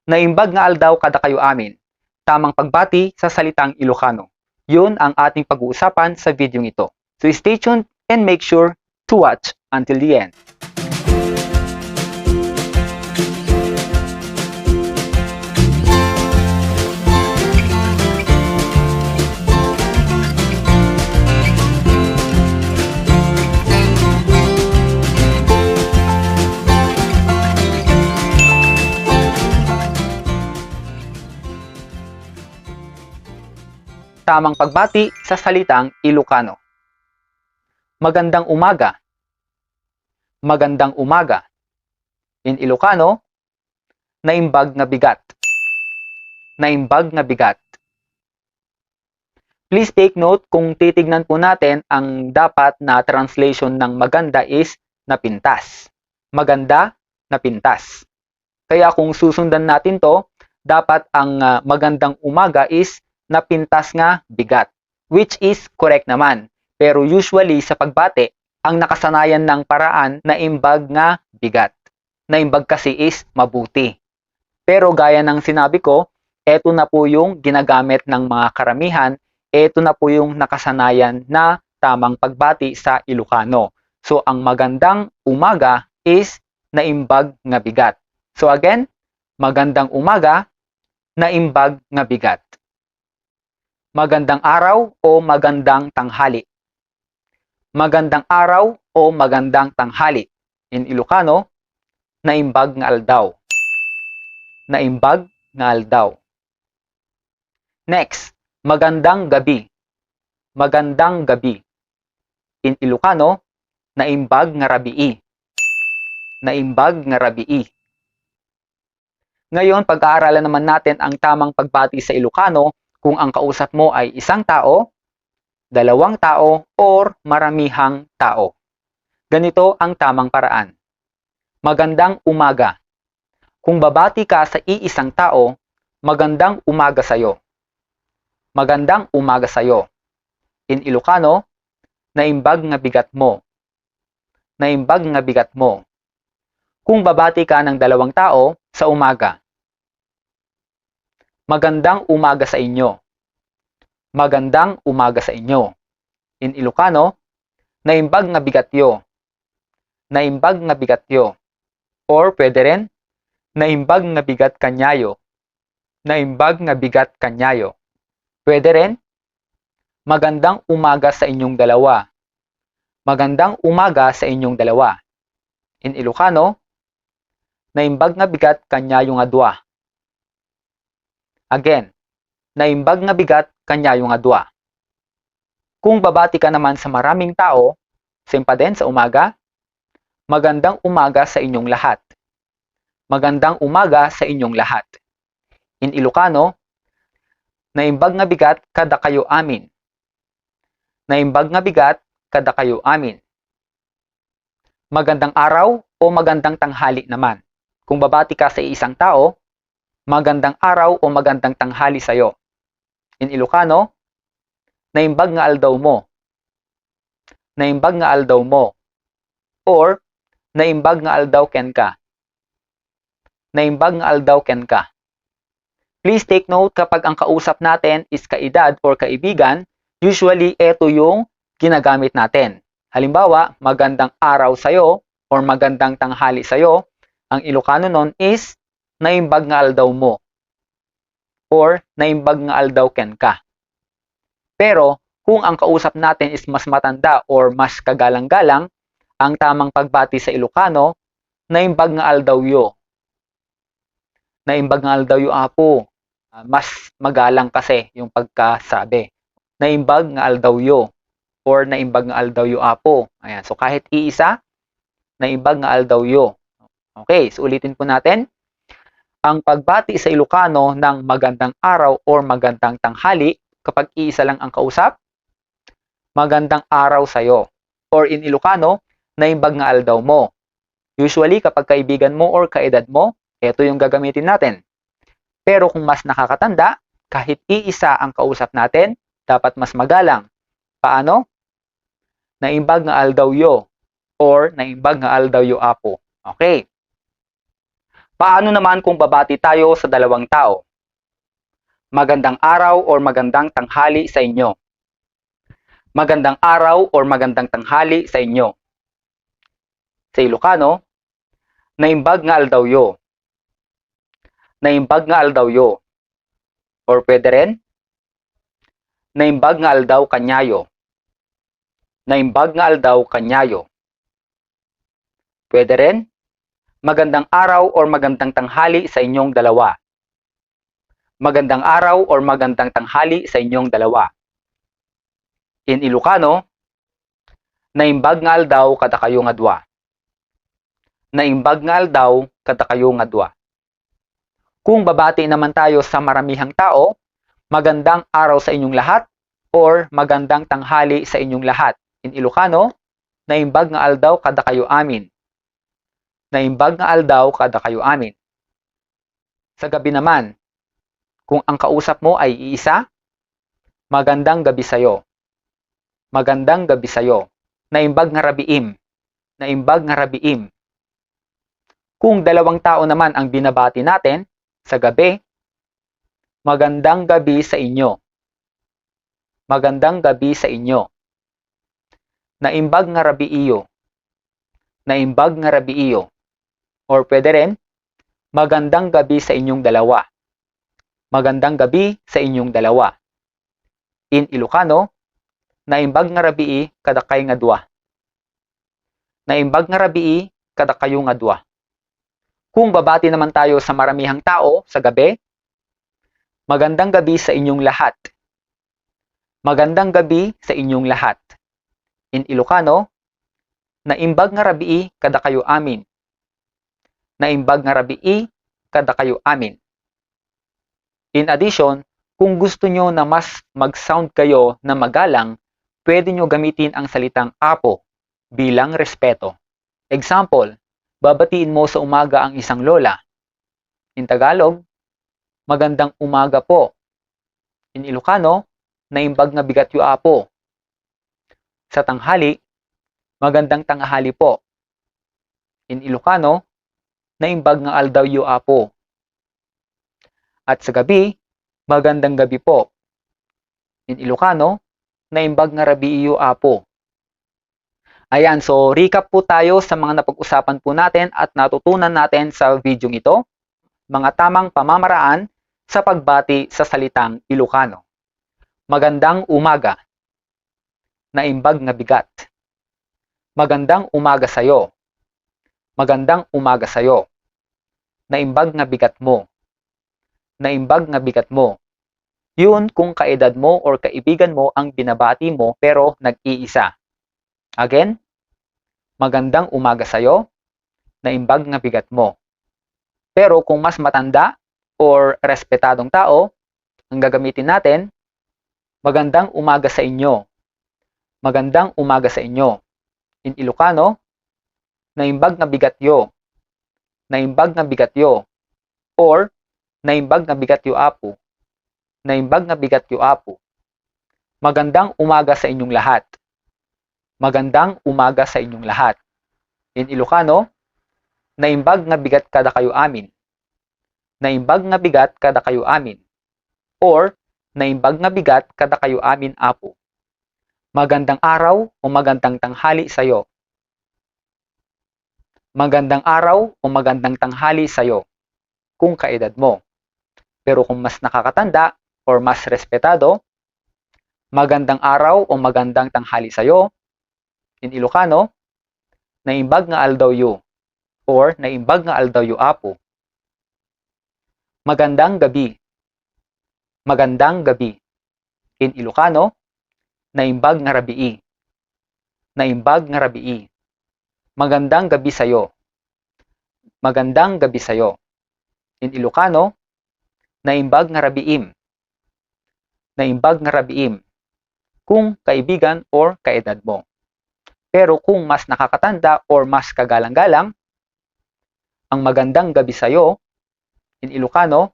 Naimbag nga aldaw kada kayo amin. Tamang pagbati sa salitang Ilocano. Yun ang ating pag-uusapan sa video ito. So stay tuned and make sure to watch until the end. Tamang pagbati sa salitang Ilocano. Magandang umaga. Magandang umaga. In Ilocano, naimbag nga bigat. Naimbag nga bigat. Please take note, kung titignan po natin, ang dapat na translation ng maganda is napintas. Maganda, napintas. Kaya kung susundan natin to, dapat ang magandang umaga is napintas nga bigat, which is correct naman. Pero usually sa pagbati, ang nakasanayan ng paraan na imbag nga bigat. Na imbag kasi is mabuti. Pero gaya ng sinabi ko, eto na po yung ginagamit ng mga karamihan, eto na po yung nakasanayan na tamang pagbati sa Ilocano. So ang magandang umaga is naimbag nga bigat. So again, magandang umaga, naimbag nga bigat. Magandang araw o magandang tanghali. Magandang araw o magandang tanghali. In Ilocano, naimbag nga aldaw. Naimbag nga aldaw. Next, magandang gabi. Magandang gabi. In Ilocano, naimbag nga rabii. Naimbag nga rabii. Ngayon, pag-aaralan naman natin ang tamang pagbati sa Ilocano kung ang kausap mo ay isang tao, dalawang tao, or maramihang tao. Ganito ang tamang paraan. Magandang umaga. Kung babati ka sa iisang tao, magandang umaga sa'yo. Magandang umaga sa'yo. In Ilocano, naimbag nga bigat mo. Naimbag nga bigat mo. Kung babati ka ng dalawang tao sa umaga, magandang umaga sa inyo. Magandang umaga sa inyo. In Ilocano, naimbag nga bigatyo. Naimbag nga bigatyo. Or pwede rin, naimbag nga bigat kanyayo. Naimbag nga bigat kanyayo. Pwede rin, magandang umaga sa inyong dalawa. Magandang umaga sa inyong dalawa. In Ilocano, naimbag nga bigat kanyayo nga dua. Again, naimbag nga bigat kanyayo nga dua. Kung babati ka naman sa maraming tao, same pa din sa umaga, magandang umaga sa inyong lahat. Magandang umaga sa inyong lahat. In Ilocano, naimbag nga bigat kada kayo amin. Naimbag nga bigat kada kayo amin. Magandang araw o magandang tanghali naman. Kung babati ka sa isang tao, magandang araw o magandang tanghali sa'yo. In Ilocano, naimbag nga aldaw mo. Naimbag nga aldaw mo. Or, naimbag nga aldaw ken ka. Naimbag nga aldaw ken ka. Please take note, kapag ang kausap natin is kaedad or kaibigan, usually ito yung ginagamit natin. Halimbawa, magandang araw sa'yo or magandang tanghali sa'yo, ang Ilocano nun is naimbag nga aldaw mo or naimbag nga aldaw ken ka. Pero kung ang kausap natin is mas matanda or mas kagalang-galang, ang tamang pagbati sa Ilocano, naimbag nga aldaw yo. Naimbag nga aldaw yo apo. Mas magalang kasi yung pagkasabi. Naimbag nga aldaw yo or naimbag nga aldaw yo apo. Ayan, so kahit iisa, naimbag nga aldaw yo. Okay, so ulitin po natin. Ang pagbati sa Ilocano ng magandang araw or magandang tanghali, kapag iisa lang ang kausap, magandang araw sa'yo. Or in Ilocano, naimbag nga aldaw mo. Usually, kapag kaibigan mo or kaedad mo, ito yung gagamitin natin. Pero kung mas nakakatanda, kahit iisa ang kausap natin, dapat mas magalang. Paano? Naimbag nga aldaw yo or naimbag nga aldaw yo apo. Okay. Paano naman kung babati tayo sa dalawang tao? Magandang araw or magandang tanghali sa inyo. Magandang araw or magandang tanghali sa inyo. Sa Ilocano, naimbag nga aldaw yo. Naimbag nga aldaw yo. Or pwede rin, naimbag nga aldaw kanyayo. Naimbag nga aldaw kanyayo. Pwede rin, magandang araw or magandang tanghali sa inyong dalawa. Magandang araw or magandang tanghali sa inyong dalawa. In Ilocano, naimbag nga aldaw kada kayo nga dua. Naimbag nga aldaw kada kayo nga dua. Kung babati naman tayo sa maramihang tao, magandang araw sa inyong lahat or magandang tanghali sa inyong lahat. In Ilocano, naimbag nga aldaw kada kayo amin. Naimbag nga aldaw kada kayo amin. Sa gabi naman, kung ang kausap mo ay iisa, magandang gabi sayo. Magandang gabi sayo. Naimbag nga rabiim. Naimbag nga rabiim. Kung dalawang tao naman ang binabati natin sa gabi, magandang gabi sa inyo. Magandang gabi sa inyo. Naimbag nga rabiiyo. Naimbag nga rabiiyo. Or pwede rin, magandang gabi sa inyong dalawa. Magandang gabi sa inyong dalawa. In Ilocano, naimbag nga rabii kada kay nga dua. Naimbag nga rabii kada kayo nga dua. Kung babati naman tayo sa maramihang tao sa gabi, magandang gabi sa inyong lahat. Magandang gabi sa inyong lahat. In Ilocano, naimbag nga rabii kada kayo amin. Naimbag nga rabii kada kayo amin. In addition, kung gusto nyo na mas mag-sound kayo na magalang, pwede nyo gamitin ang salitang apo bilang respeto. Example, babatiin mo sa umaga ang isang lola. In Tagalog, magandang umaga po. In Ilocano, naimbag nga bigat yu apo. Sa tanghali, magandang tanghali po. In Ilocano, naimbag nga aldaw yu apo. At sa gabi, magandang gabi po. In Ilocano, naimbag nga rabii yu apo. Ayan, so recap po tayo sa mga napag-usapan po natin at natutunan natin sa video ito, mga tamang pamamaraan sa pagbati sa salitang Ilocano. Magandang umaga. Naimbag nga bigat. Magandang umaga sayo. Magandang umaga sayo. Naimbag nga bigat mo. Naimbag nga bigat mo. Yun kung kaedad mo or kaibigan mo ang binabati mo pero nag-iisa. Again, magandang umaga sayo. Naimbag nga bigat mo. Pero kung mas matanda or respetadong tao, ang gagamitin natin, magandang umaga sa inyo. Magandang umaga sa inyo. In Ilocano, naimbag nga bigat yo. Naimbag nga bigat yo. Or, naimbag nga bigat yu apo. Naimbag nga bigat yu apo. Magandang umaga sa inyong lahat. Magandang umaga sa inyong lahat. In Ilocano, naimbag nga bigat kada kayo amin. Naimbag nga bigat kada kayo amin. Or, naimbag nga bigat kada kayo amin apo. Magandang araw o magandang tanghali sayo. Magandang araw o magandang tanghali sayo. Kung kaedad mo. Pero kung mas nakakatanda or mas respetado, magandang araw o magandang tanghali sayo. In Ilocano, naimbag nga aldaw yu or naimbag nga aldaw yu apo. Magandang gabi. Magandang gabi. In Ilocano, naimbag nga rabii. Naimbag nga rabii. Magandang gabi sayo. Magandang gabi sayo. In Ilocano, naimbag nga rabiim. Naimbag nga rabiim. Kung kaibigan or kaedad mo. Pero kung mas nakakatanda or mas kagalang-galang, ang magandang gabi sayo, in Ilocano,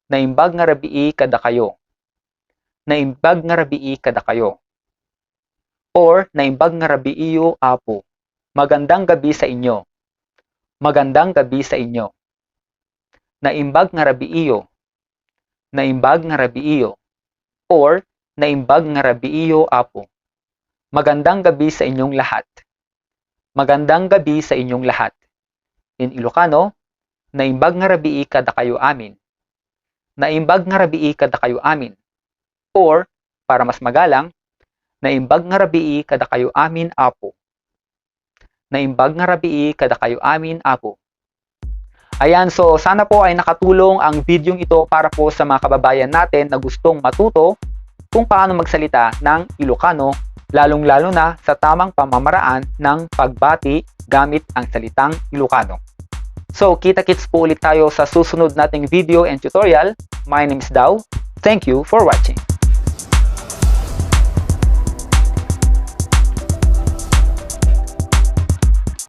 naimbag nga rabii kada kayo. Naimbag nga rabii kada kayo. Or naimbag nga rabii yu apo. Magandang gabi sa inyo. Magandang gabi sa inyo. naimbag nga rabiiyo, naimbag nga rabiiyo, or naimbag nga rabiiyo apo. Magandang gabi sa inyong lahat. Magandang gabi sa inyong lahat. In Ilocano, naimbag nga rabii kada kayo amin. Naimbag nga rabii kada kayo amin. Or, para mas magalang, naimbag nga rabii kada kayo amin apo. Naimbag nga rabii kada kayo amin apo. Ayan, so sana po ay nakatulong ang videong ito para po sa mga kababayan natin na gustong matuto kung paano magsalita ng Ilocano, lalong-lalo na sa tamang pamamaraan ng pagbati gamit ang salitang Ilocano. So, kita-kits po ulit tayo sa susunod nating video and tutorial. My name is Dao. Thank you for watching.